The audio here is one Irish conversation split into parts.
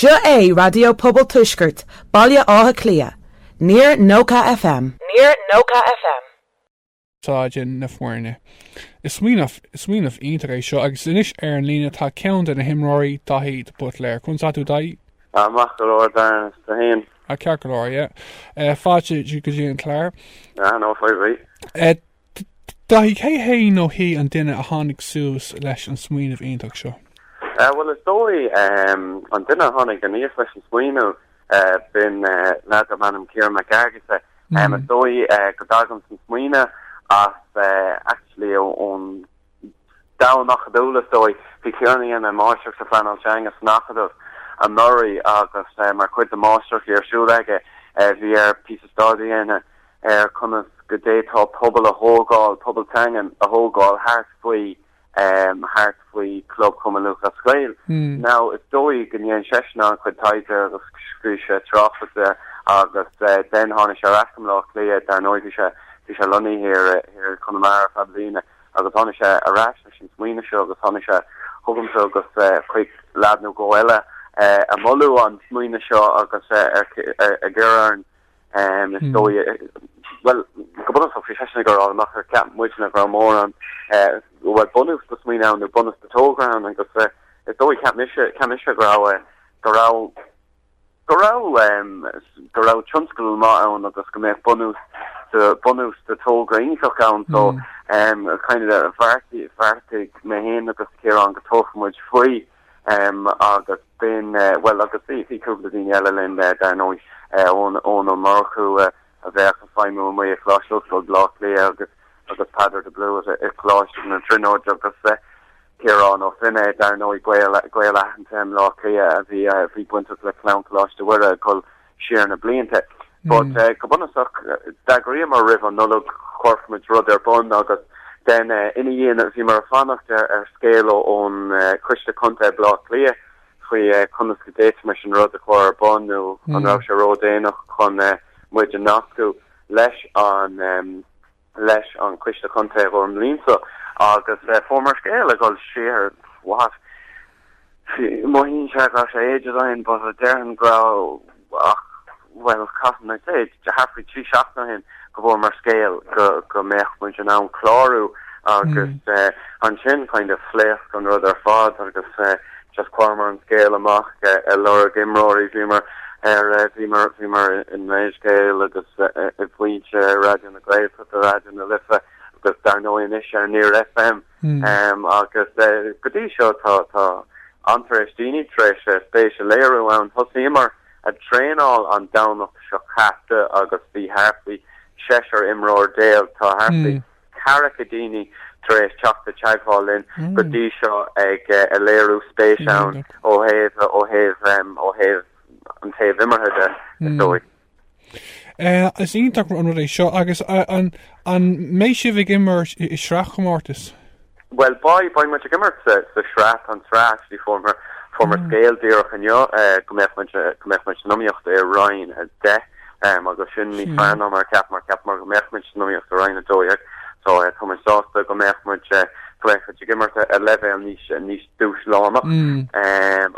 Seo é Raidió Pobal Tuaisceart, Baile Átha Cliath, Near 90 FM. Near 90 FM. úsáide na foirne. Is smaoineamh, smaoineamh iontach é seo agus anois ar an líne tá ceann de na himreoirí, Daithí de Buitléir. Conas tá tú, Daithí? Ah, maith go leor, Darren, is tú féin? Ah, ceart go leor, yeah. Eh, fáilte go dtí an clár. Ah, no fadhb ar bith. Eh, Daithí, cé hé nó hí an duine a tháinig suas leis an smaoineamh iontach seo? Eh, bhuel, is dóigh, an duine a tháinig aníos leis an smaoineamh, eh, b'in leaid darb ainm Ciarán Mac Fhearghusa. Is dóigh go dtagann an smaoineamh as, actually, ón domhan acadúil, is dóigh. Bhí Ciarán ag déanamh máistreacht sa phleanáil teanga san Acadamh anuraidh agus mar chuid den mháistreacht a bhí ar siúl aige, bhí air píosa staidéir a dhéanamh ar conas go d'fhéadfá pobal a thógáil, pobal teangan a thógáil thart faoi thart faoi Club Chumann Lúthchleas Gael. Now is dóigh go ndein seisean an-chuid taighde agus scríobh sé tráchtas air agus then tháinig sé ar ais go Baile Átha Cliath, dar ndóigh bhí sé bhí sé lonnaithe thiar thiar i Conamara ar feadh bliana agus tháinig sé ar ais leis an smaoineamh seo agus tháinig sé chugamsa agus chuig leaid nó dhó eile ag moladh an smaoineamh seo agus ag iarraidh orainn Is dóigh, bhuel, go bunúsach bhí seisean ag rá amach ar cheap muidne go raibh mórán, bhuel, bunús do smaoineamh ann nó bunús do togra ann agus is dóigh cheap mise, cheap mise go raibh, go raibh, go raibh, go raibh tionscadal maith ann agus go mbeadh bunús do, bunús do togra iontach ann so kind of bheartaigh, bheartaigh mé féin agus Ciarán go dtabharfadh muid faoi. Agus b'in, bhuel, agus bhí, bhí cúpla daoine eile linn dar ndóigh, Eoin Ó Murchú a bheadh ag feidhmiú amuigh i Coláiste Ollscoile Bhaile Átha Cliath agus, agus Peadar de Blúit i Coláiste na Tríonóide agus Ciarán Ó Finneadha dar ndóigh, gael, gael aitheanta i mBleá Cliath a bhí, a bhí bainteach le Clann Choláiste Mhuire ag dul siar na blianta. But go bunúsach, d'eagraíomar roimh an Nollaig, chuir muid rud ar bun agus then ina dhiaidh bhíomar ag fanacht ar scéal ón Choiste Contae Bhaile Átha Cliath faoi conas go d'fhéadfaimis an rud a chur ar bun nó an raibh sé ródhéanach chun muid a nascadh leis an leis an Choiste Contae don mbliain seo agus fuaireamar scéal ag dul siar what mothaíonn sé go raibh sé ages ó shin but déarfainn go raibh ach bhuel caithfidh mé say thart faoi 3 seachtaine ó shin go bhfuaireamar scéal go go mbeadh muid in ann clárú agus ansin kind of phléasc an rud ar fad agus just chuireamar an scéal amach ag lorg imreoirí bhíomar ar bhíomar bhíomar i nGaelscéal agus i bhFoinse Raidió na Gaeltachta Raidió na Life agus dar ndóigh anois ar Near FM agus go dtí seo tá tá an-tar éis daoine tar éis spéis a léiriú ann thosaíomar ag traenáil an Domhnach seo caite agus bhí thart faoi seisear imreoir déag tá thart faoi ceathracha daoine tar éis teacht i dteagmháil linn go dtí seo ag léiriú spéis ann ó thaobh ó thaobh ó thaobh an taobh imeartha de, is dóigh. Is iontach an rud é seo agus an an mbeidh sibh ag imirt i sraithchomórtas? Bhuel beidh, beidh muid ag imirt sa sa sraith, tá an tsraith actually fuaireamar fuaireamar scéal díreach inniu go mbeadh muid go mbeadh muid san iomaíocht i Roinn 10 agus sin níos fearr ná mar a cheapamar, cheapamar go mbeadh muid san iomaíocht i Roinn 12 so tá muid sásta go mbeadh muid go mbeadh muid ag imirt ar leibhéal níos níos dúshlánach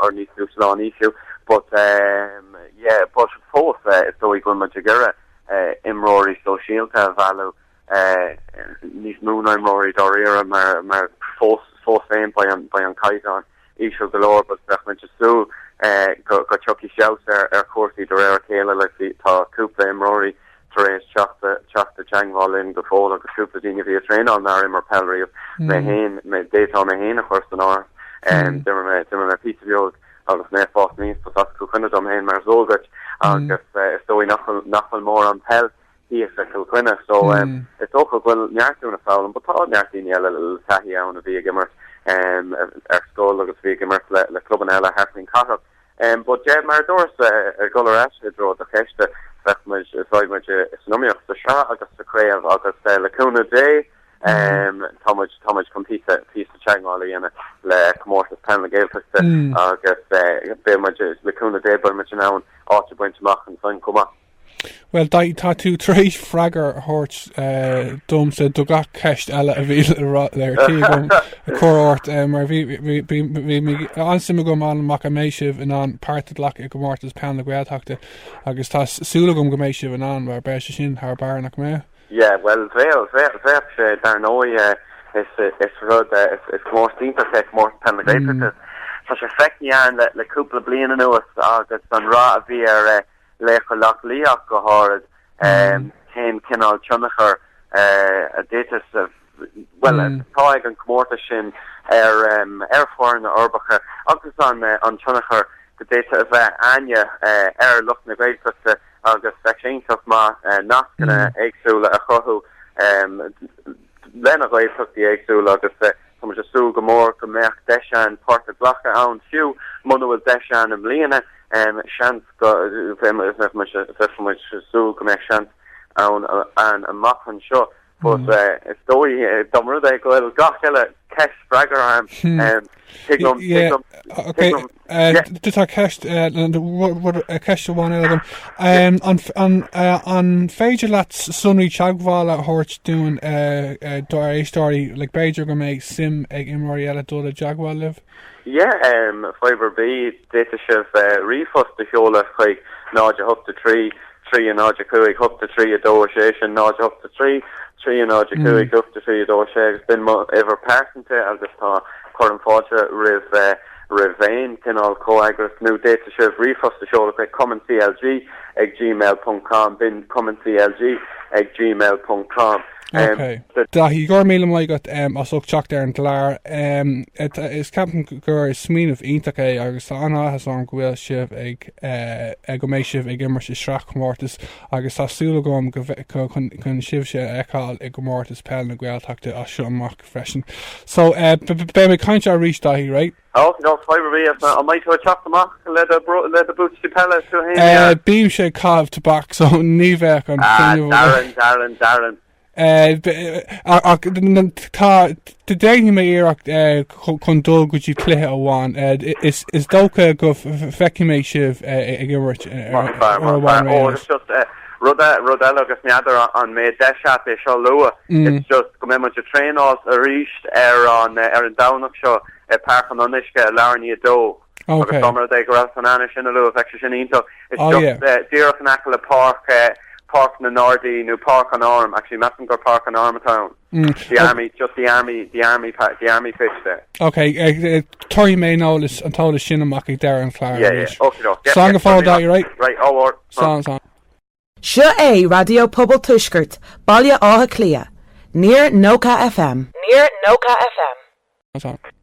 or níos dúshlánaí fiú but yeah but fós is dóigh go bhfuil muid ag iarraidh imreoirí sóisialta a mhealladh níos mó ná imreoirí dáiríre mar mar fós fós féin beidh an beidh an caighdeán íseal go leor but bheadh muid ag súil go go dtiocfaidh feabhas ar ar chúrsaí de réir a chéile like bhí tá cúpla imreoirí tar éis teacht teacht i dteangmháil linn go fóill agus cúpla daoine a bhí ag traenáil nár imir peil riamh mé féin mé d'fhéadfá mé féin a chur san áireamh d'imir mé d'imir mé píosa beag agus mé ag fás aníos but as Cill Chainnigh dom féin mar is eol duit agus is dóigh nach bhfuil nach bhfuil mórán peil thíos i Cill Chainnigh so is dócha go bhfuil neart dúinn ag foghlaim but tá neart daoine eile le taithí ann a bhí ag imirt ar scoil agus bhí ag imirt le le clubanna eile thart faoin chathrach. But yeah mar a dúras ag dul ar ais i dtreo do cheiste bheadh muid beidh muid san iomaíocht sa sraith agus sa chraobh agus le cúnamh Dé tá muid tá muid chun píosa píosa teagmháil a dhéanamh le comórtas peil na Gaeltachta agus beidh muid le cúnamh Dé beidh muid in ann áit a bhaint amach ansan chomh maith. Bhuel, Daithí, tá tú tar éis freagra a thabhairt domsa do gach ceist eile a bhí le ar tí agam a chur ort mar bhí bhí an-suim agam fháil amach an mbeidh sibh in ann páirt a ghlacadh i gcomórtas peil na Gaeltachta agus tá súil agam go mbeidh sibh in ann mar beidh sé sin thar barr nach mbeadh? Yeah, bhuel, bheadh, bheadh, bheadh sé, dar ndóigh, is, is rud, is, is comórtas iontach é Comórtas Peil na Gaeltachta. Tá sé feicthe againn le, le cúpla bliain anuas agus an rath a bhí ar Laochra Loch Lao ach go háirid, cén cineál tionchar a d'fhéadfadh, bhuel, atá ag an comórtas sin ar, ar foirne uirbeacha agus an, an tionchar go d'fhéadfadh a bheith againne ar lucht na Gaeltachta. agus bheadh sé iontach maith nascanna éagsúla a chruthú lena Ghaeltachtaí éagsúla agus tá muid ag súil go mór go mbeadh deis ann páirt a ghlacadh ann fiú muna bhfuil deis ann i mbliana seans go bheadh muid ag súil go mbeadh seans ann amach anseo. But is dóigh dá mba rud é go bhfuil gach uile ceist freagartha agam, tig liom, tig liom, tig liom, yeah. Tá ceist, ceist amháin eile agam. An, an féidir leat sonraí teagmhála a thabhairt dúinn dár éisteoirí, like b'fhéidir go mbeidh suim ag imreoirí eile dul i dteagmháil libh? Yeah, fadhb ar bith, d'fhéadfadh sibh ríomhphost a sheoladh chuig 0 8 3 3 0 5 8 3 2 6, sin 0 8 3 3 0 5 8 3 2 6 agus b'in mo uimhir pearsanta agus tá cuirim fáilte roimh roimh aon cineál comhfhreagras nó d'fhéadfadh sibh ríomhphost a sheoladh chuig cumannclg ag gmail ponc com, b'in cumannclg ag gmail ponc com. Ok. Daithí, go raibh míle maith agat as ucht teacht ar an gclár. Is ceapaim gur smaoineamh iontach é agus tá an-áthas orm go bhfuil sibh ag go mbeidh sibh ag imirt i sraithchomórtas agus tá súil agam go chun sibhse a fheiceáil i gcomórtas peil na Gaeltachta as seo amach freisin. So beidh mé ag caint arís Daithí, right? Ok, no, fadhb ar bith, an mbeidh tú ag teacht amach le do le do bútaisí peile tú fhéin? Eh, bímse ag caitheamh tobac so ní bheadh an Ah, fuinneamh agam. Darren, Darren, Darren. Eh, ach tá déanfaidh mé iarracht eh, chun dul go dtí cluiche amháin. Eh, is is dócha go feicfidh mé sibh eh, ag imirt eh, Maith an fear, maith an fear. Oh, it's just eh, rud e- rud eile agus n'fheadar an mbeidh deis agat é seo a lua. It's just go mbeidh muid ag traenáil arís ar an ar an Domhnach seo i Páirc an Fhionnuisce i leathuair i ndiaidh a dó. Agus dá mba rud é go raibh tú in ann é sin a lua, bheadh sé sin iontach. It's oh, just yeah. díreach in aice le páirc Páirc na nGardaí nó Páirc an Airm, actually measaim gur Páirc an Airm atá ann. Mm. The army, just the army, the army, the army pitch there. Ok, tabharfaidh mé an eolas an t-eolas sin amach ag deireadh an chláir. Yeah, yeah. Okay, no. Yeah, Slán go fóill, Daithí, right? Right, oh, Slán, slán. Seo é Raidió Pobail Tuaisceart, Baile Átha Cliath, Near 90 FM. Near 90 FM. Slán.